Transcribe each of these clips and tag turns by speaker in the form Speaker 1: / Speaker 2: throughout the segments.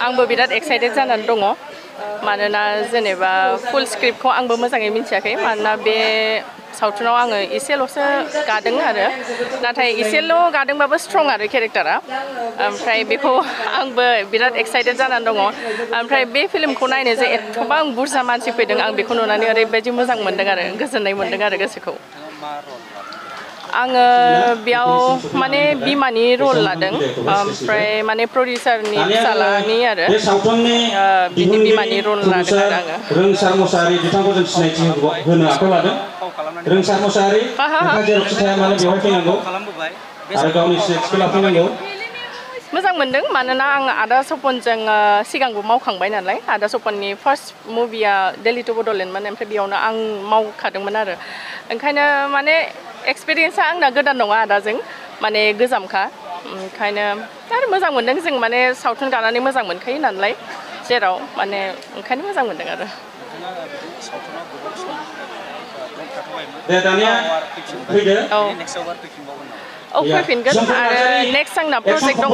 Speaker 1: आंबो बिराद एक्साइटेड जानानै दङ मानोना जेनेबा फुल स्क्रिप्टखौ आंबो मोजाङै मिथियाखै मानोना बे सावथुनाव आङो एसेल'सो गादों आरो नाथाय एसेल' गादोंबाबो स्ट्रं आरो केरेक्टारा ओमफ्राय बेखौ आंबो बिराद एक्साइटेड जानानै दङ ओमफ्राय बे फिल्मखौ नायनो जे एथबां बुरजा मानसि फैदों आं बेखौ नुनानै ओरैबायदि मोजां मोनदों आरो गोजोननाय मोनदों आरो गोसोखौ आङो बेयाव माने बिमानि रल लादों ओमफ्राय माने प्रडिउसारनि फिसालानि आरो बिनि बिमानि रल लादों आरो आङो
Speaker 2: रोंसार मोसाहारि बिथांखौ जों सिनायथि होनो आखायाव लादों रोंसार मोसाहारि नोंथाङा जेरावखि थाया मानो बेवहाय फैनांगौ आरो गावनि सिनायथिखौ लाफैनांगौ
Speaker 1: मोजां मोनदों मानोना आं आदा सपनजों सिगांबो मावखांबाय नालाय आदा सपननि फार्स्ट मुभिया दिल्ली टु बड'लेण्डमोन ओमफ्राय बेयावनो आं मावखादोंमोन आरो ओंखायनो माने एक्सपिरियेन्सआ आंना गोदान नङा आदाजों माने गोजामखा ओंखायनो आरो मोजां मोनदों जों माने सावथुन गानानै मोजां मोनखायो नालाय जेराव माने ओंखायनो मोजां मोनदों आरो औ फैफिनगोन आरो नेक्स्ट आंना प्रजेक्ट दङ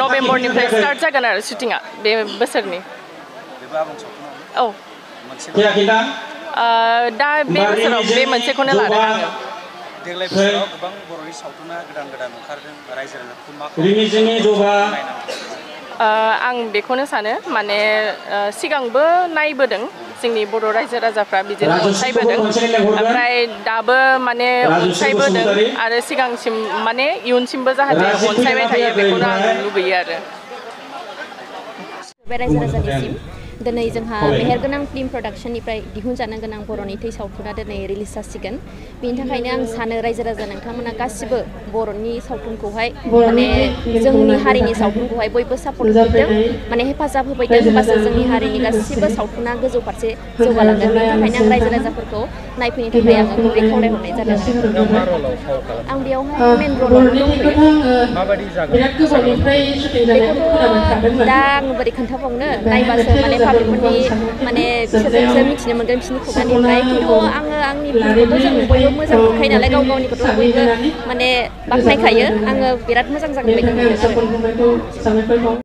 Speaker 1: नभेम्बरनिफ्राय स्टार्ट जागोन आरो शुटिंआ बे बोसोरनि औ दा बे बोसोराव बे मोनसेखौनो लादों आङो
Speaker 3: देग्लाय बोसोराव गोबां बर'नि सावथुना गोदान गोदान ओंखारदों रायजो राजाखौ
Speaker 1: आं बेखौनो सानो माने सिगांबो नायबोदों जोंनि बर' रायजो राजाफ्रा बिदिनो अनसायबोदों ओमफ्राय दाबो माने अनसायबोदों आरो सिगांसिम माने इयुनसिमबो जाहाथे अनसायबाय थायो बेखौनो आं लुबैयो आरो
Speaker 4: रायजो राजानिसिम दिनै जोंहा मेहेरगोनां फिल्म प्रडाक्शननिफ्राय दिहुनजानो गोनां बर'नि थै सावथुना दिनै रिलिज जासिगोन बेनि थाखायनो आं सानो रायजो राजा नोंथांमोना गासिबो बर'नि सावथुनखौहाय माने जोंनि हारिनि सावथुनखौहाय बयबो सापर्ट होफैदों माने हेफाजाब होफैदों होमबासो जोंनि हारिनि गासिबो सावथुना गोजौ फारसे जौगालांगोन बेनि थाखायनो आं रायजो राजाफोरखौ नायफैनो थाखाय आङो गुरै खावलायहरनाय जादों आं बेयावहाय मेन रलावनो दंफैयो बेखौथ' दा आङो बोरै खोन्थाबावनो नायबासो माने पाब्लिकफोरनि माने बिसोरसो मिथिनो मोनगोन बिसोरनि खुगानिफ्राय खिन्थु आङो आंनि फिल्मखौथ' जों बयबो मोजां मोनखायो नालाय गाव गावनिखौथ' बयबो माने बाख्नायखायो आङो बिराद मोजां जागोन बायदि मोनदों आरो